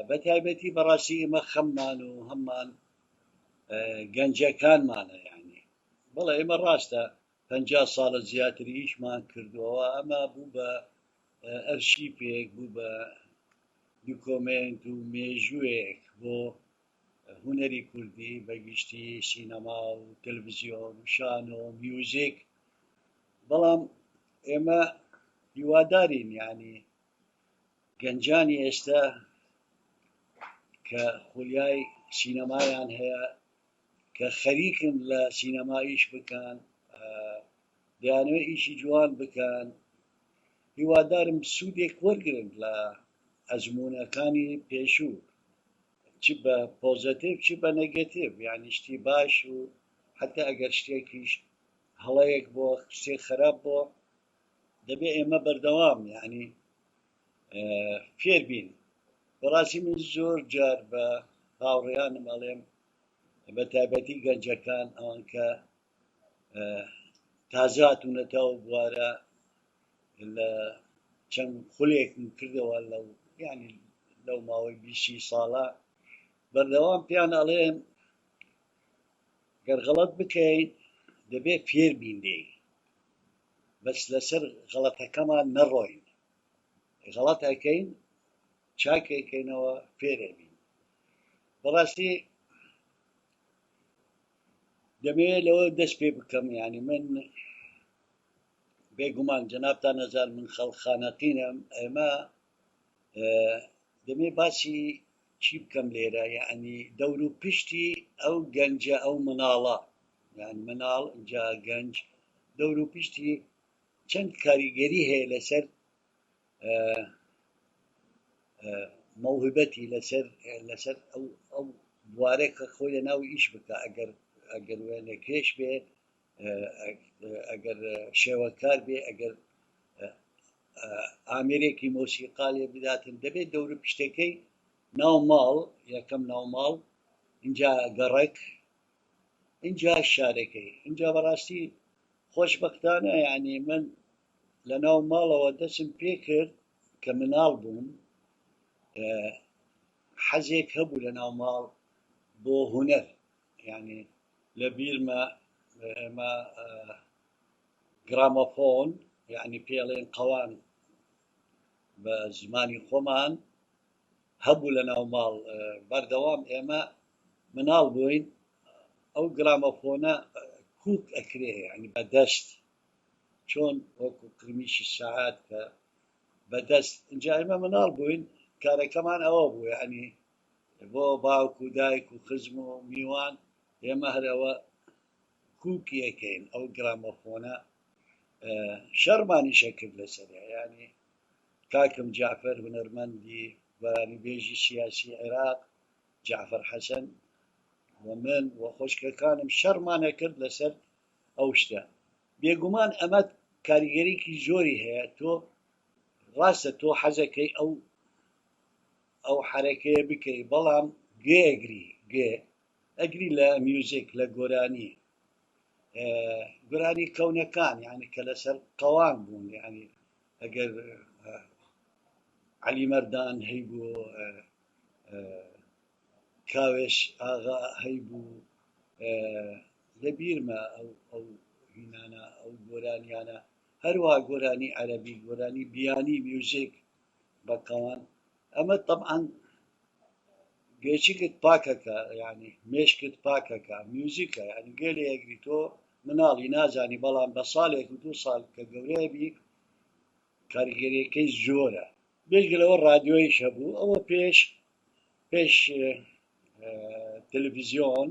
بە تایبەتی بەڕاستی ئێمە خەممان و هەممان گەنجەکانمانە یعنی بەڵێ ئێمە ڕاستە 50 ساڵە زیاتر ئیشمان کردووە، ئەمە بوو بە ئەرشیفێک، بوو بە دوکۆمێنت و مێژوویەک بۆ هونەری کوردی بە گشتی، سینەما و تەلەڤیزیۆن و شانۆ و میوزیک. بەڵام ئێمە هیوادارین یعنی گەنجانی ئێستا کە خولیای سینەمایان هەیە، کە خەریکن لە سینەما ئیش بکەن، دەیانەوێت ئیشی جوان بکەن، هیوادارم سوودێک وەرگرن لە ئەزموونەکانی پێشوو، چ بە positive چ بە negative، یعنی شتی باش و حتی ئەگەر شتێکیش هەڵەیەک بۆ شتێک خراپ بۆ، دەبێ ئێمە بەردەوام یعنی فێر بین. بەڕاستی من زۆر جار بە هاوڕێیانم ئەڵێم، بە تایبەتی گەنجەکان، ئەوان کە تازە هاتوونەتەوە بوارە، لە چەند خولێکم کردەوە لەو یعنی لەو ماوەی 20 ساڵە، بەردەوام پێیان ئەڵێم گەر غەڵەت بکەین دەبێت فێر بین لێی، بەس لەسەر غەڵەتەکەمان نەڕۆین، غەڵەت ئەکەین چاکێکەینەوە فێرە بین. بەڕاستی دەمەوێت لەوە دەست پێ بکەم، یعنی من بێگومان جەنابتان نەزان من خەڵک خانەقینم، ئێمە دەمێ باسی چی بکەم لێرە، یعنی دەور و پشتی ئەو گەنجە، ئەو مناڵە، یعنی مناڵ جا گەنج، دەور و پشتی چەند کاریگەری هەیە لەسەر مەوهبەتی، لەسەر ئەو بوارێک کە خۆی لە ناو ئیش بکە، ئەگەر وێنەکێش بێ، ئەگەر شێوەکار بێ، ئەگەر ئامێرێکی مۆسیقا لێ بداتن، دەبێت دەور و پشتەکەی ناو ماڵ، یەکەم ناو ماڵ، اینجا گەڕەک، اینجا شارەکەی. اینجا بەڕاستی خۆشبەختانە یعنی من لە ناو ماڵەوە دەستم پێ کرد کە مناڵ بووم، حەزێک هەبوو لە ناو ماڵ بۆ هونەر، یعنی لە بیرمە ئێمە گرامۆفۆن، یعنی پێڵێن قەوان بە زمانی خۆمان، هەبوو لە ناو ماڵ. بەردەوام ئێمە مناڵ بووین ئەو گرامۆفۆنە کوک ئەکرێ، یعنی بەدەست، چۆن وەکو قرمیشی سەعات کە بەدەست. اینجا ئێمە مناڵ بووین کارەکەمان ئەوە بوو، یعنی بۆ باوک و دایک و خزم و میوان ئێمە هەرەوە کوکی ئەکەین ئەو گرامۆفۆنە. شەڕمانیشە کرد لەسەریا، یعنی کاکم جەعفەر هونەرمەندی گۆرانیبێژی سیاسی عێراق، جەعفەر حەسەن و من و خۆشکەکانم شەڕمانە کرد لەسەر ئەو شتە. بێگومان ئەمە کاریگەریکی زۆری هەیە. تۆ ڕاستە تۆ حەزەکەی ئەو حەرەکەیە بکەی، بەڵام گوێ ئەگری، گوێ ئەگری لە میوزیک، لە گۆرانی، گۆرانی کەونەکان، یعنی کە لەسەر قەوان بوون، یعنی ئەگەر عەلی مەردان هەیبوو، کاوێش ئاغا هەیبوو، لەبیرمە ئەو هینانە، ئەو گۆرانیانە، هەروەها گۆرانی عەرەبی، گۆرانی بیانی، میوزیک بە قەوان. ئەمە طبعاً گوێچکت پاکەکە، یعنی مێشکت پاکەکە، میوزیکە، یعنی گوێ لێ ئەگری. تۆ مناڵی نازانی، بەڵام بە ساڵێک و دوو ساڵ کە گەورەیە بی کاریگەریەکەی زۆرە. بێجگە لەوە ڕادیۆیش هەبوو، ئەوە پێش تەلەڤیزیۆن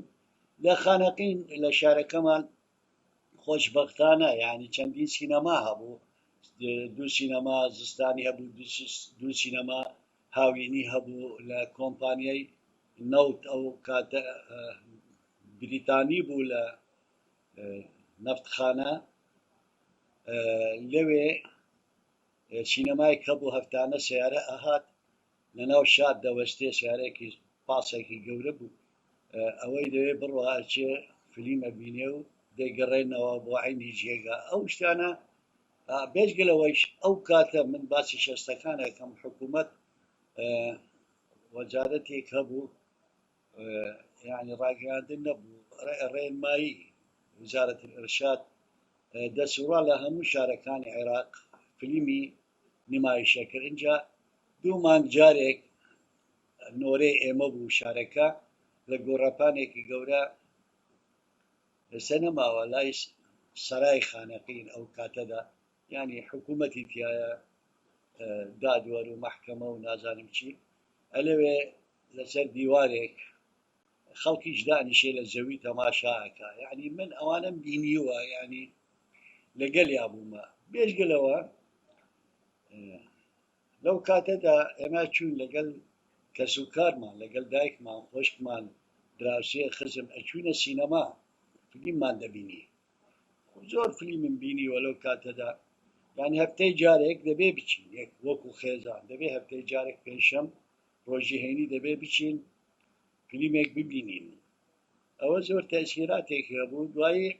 لە خانەقین لە شارەکەمان خۆشبەختانە یعنی چەندین سینەما هەبوو، دوو سینەما زستانی هەبوو، دوو سینەما هاوینی هەبوو لە کۆمپانیای نەوت، ئەو کاتە بریتانی بوو لە نەفتخانە، لەوێ سینەمای هەبوو، هەفتانە سیارە ئەهات لەناو شار دەوەستێ، سیارەیەکی پاسێکی گەورە بوو، ئەوەی دەوێ بڕوا ئەچێ فلیمە بینێ و دەیگەڕێنەوە بۆ عینی جێگا. ئەو شتانە بێجگە لەوەیش ئەو کاتە من باسی شەستەکان ئەکەم، حکوومەت وەزارەتێک هەبوو یعنی ڕاگەیاندن نەبوو، ڕێنمایی وزارەت الارشاد دەسوڕا لە هەموو شارەکانی عێراق فلیمی نمایشە کرد. ئینجا دوو مانگ جارێک نۆرەی ئێمە بوو شارەکە لە گۆڕەپانێکی گەورە ئێستا نەماوە لای سەرای خانەقین ئەو کاتەدا یعنی حکوومەتی تایە دادوەر و مەحکەمە و نازانم چی ئەلەوێ لەسەر دیوارێک خەڵکیش دانیشێ لە زەوی تەماشا ئەکا. یعنی من ئەوانەم بینیوە، یعنی لەگەلیا بوومە. بێژگە لەوە لەو کاتەدا ئێمە چوون لەگەڵ کەسوکارمان، لەگەڵ دایکمان، خۆشکمان، دراوسێ، خزم، ئەچوینە سینەما فلیممان دەبینی. زۆر فلیمم بینیوە لەو کاتەدا. یعنی هەفتەی جارێک دەبێ بچین، یەک وەکو خێزان دەبێ هەفتەی جارێک پێنجشەم ڕۆژی هەینی دەبێ بچین فلیمێک ببینین. ئەوە زۆر تەسیراتێک هەبوو. دوایی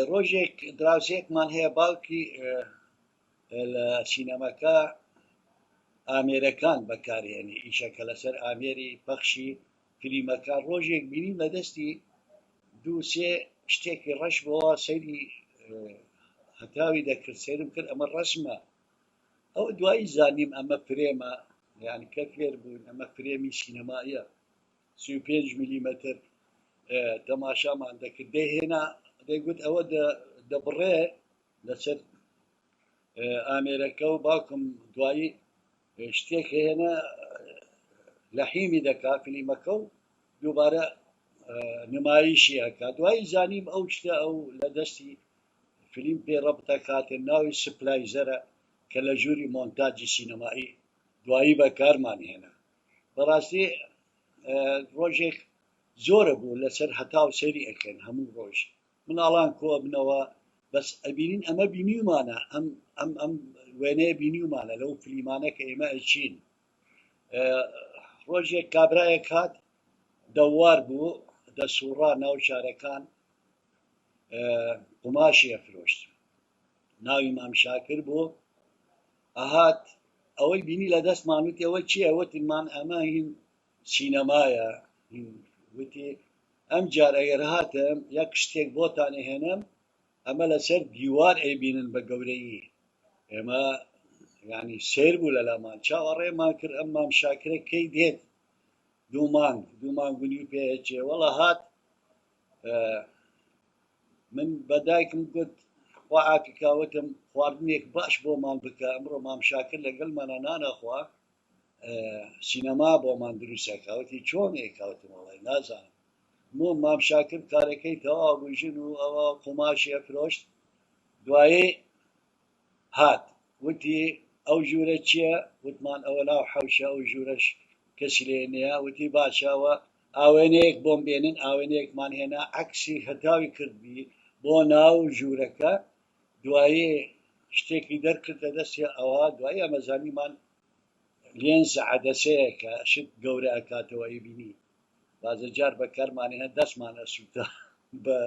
ڕۆژێک دراوسێکمان هەیە باوکی لە سینەماکە ئامێرەکان بەکارهێنی، ئیشەکە لەسەر ئامێری پەخشی فلیمەکان. ڕۆژێک بینیم لە دەستی دوو سێ شتێکی ڕەش بۆوە سەیری هەتاوی دەکرد، سەیرم کرد ئەمە ڕەسمە. ئەوە دوایی زانیم ئەمە فرێمە، یعنی کە فێر بوون ئەمە فرێمی سینەماییە، 35 میلیمەتر تەماشامان دەکرد. دەیهێنا دەیگوت ئەوە دەبڕێ لەسەر ئامێرەکە و باوکم دوایی شتێک هێنا لەحیمی دەکا فلیمەکە و دووبارە نمایشی ئەکا. دوایی زانیم ئەو شتە ئەو لە دەستی فلیم پێ ڕەبتەکاتێ، ناوی splicer ە کە لە ژووری مۆنتاجی سینەمایی دوایی بەکارمان هێنا. بەڕاستی ڕۆژێک زۆرە بوو لەسەر هەتاو سەیری ئەکەن هەموو ڕۆژ مناڵان کۆبنەوە، بەس ئەبینین ئەمە بینیومانە، ئەم ئەم ئەم وێنەیە بینیومانە لەو فلیمانە کە ئێمە ئەچین. ڕۆژێک کابرایەک هات دەوار بوو، دەسوڕا ناو شارەکان، قوماشی ئەفرۆشت، ناوی مام شاکر بوو. ئەهات ئەوەی بینی لە دەستمان وتی ئەوە چییە؟ وتمان ئەمە هین سینەمایە. وتی ئەم جار ئەگەر هاتم یەک شتێک بۆتان ئەهێنم ئەمە لەسەر دیوار ئەیبینن بە گەورەیی. ئێمە یعنی سەیر بوو لەلامان، چاوەڕێمان کرد ئەم مام شاکرە کەی دێت، دوو مانگ، دوو مانگ و نیو پێ ئەچێ. وەڵا هات. من بە دایکم گوت خوا عافیکا، وتم خواردنێک باش بۆمان بکە، ئەمڕۆ مام شاکر لەگەڵمانە نانەخوا، سینەما بۆمان دروستەکە. وتی چۆن ئێکا؟ وتم وەڵای نازانم. مۆ مام شاکر کارەکەی تەواو بوو، ژن و ئەوە قوماشی ئەفرۆشت. دوایی هات وتی ئەو ژوورە چییە؟ وتمان ئەوە ناو حەوشە، ئەو ژوورەش کەسی لێ نییە. وتی باشە ئەوە ئاوێنەیەک بۆم بێنن. ئاوێنەیەکمان هێنا، عەکسی هەتاوی کردبی بۆ ناو ژوورەکە. دوایی شتێکی دەرکردە دەستی ئەوە. دوایی ئەمە زانیمان لێنز عەدەسەیە کە شت گەورە ئەکاتەوە ئەیبینی. بازە جار بەکارمان هێنا دەستمان ئەسووتا بە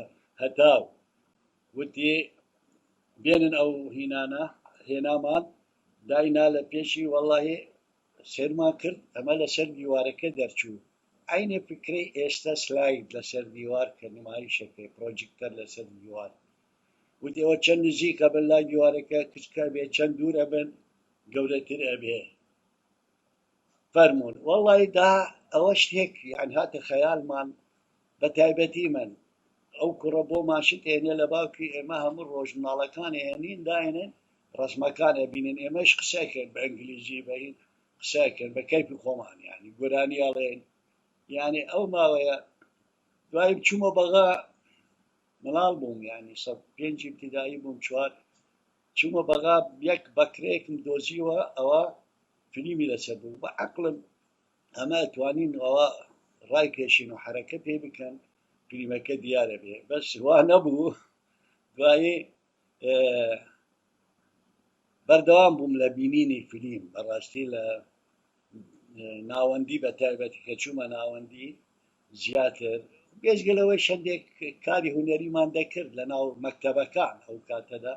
هەتاو. وتی بێنن ئەو هینانە، هێنامان داینا لە پێشی. وەڵاهی سەیرمان کرد ئەمە لەسەر دیوارەکە دەرچوو، عەینێ فکرەی ئێستا slide لەسەر دیوار کە نمایشەکەی پرۆجیکتەر لەسەر دیوار. وتی ئەوە چەند نزیک ئەبن لای دیوارەکە کچکە بێ، چەند دوور ئەبن گەورەتر ئەبێ. فەرموون وەڵی دا ئەوە شتێک یعنی هاتە خەیاڵمان، بە تایبەتی من ئەو کوڕە بۆمان شت هێنێ لە باوکی ئێمە هەموو ڕۆژ مناڵەکان هێنین داینن ڕەسمەکان ئەبینن، ئێمەش قسەکەن بە ئینگلیزی، بە هین قسەکەن بە کەیفی خۆمان، یعنی گۆرانی ئەڵێن. یعنی ئەو ماوەیە دوایی بچوومە بەغا، مناڵ بووم، یعنی سەد پێنج ابتدایی بووم، چوار، چوومە بەغا یەک بەکرەیەکم دۆزیوە ئەوە فلیمی لەسەر بوو. بە عەقڵم ئەمە ئەتوانین ئەوە ڕای کێشین و حەرەکە پێ بکەن فلیمەکە دیارە بێ، بەس وا نەبوو. دوایی بەردەوام بووم لە بینینی فلیم. بەڕاستی لە ناوەندی بە تایبەتی کە چوومە ناوەندی زیاتر، بێجگە لەوەی شەندێک کاری هونەریمان دەکرد لە ناو مەکتەبەکان ئەو کاتەدا.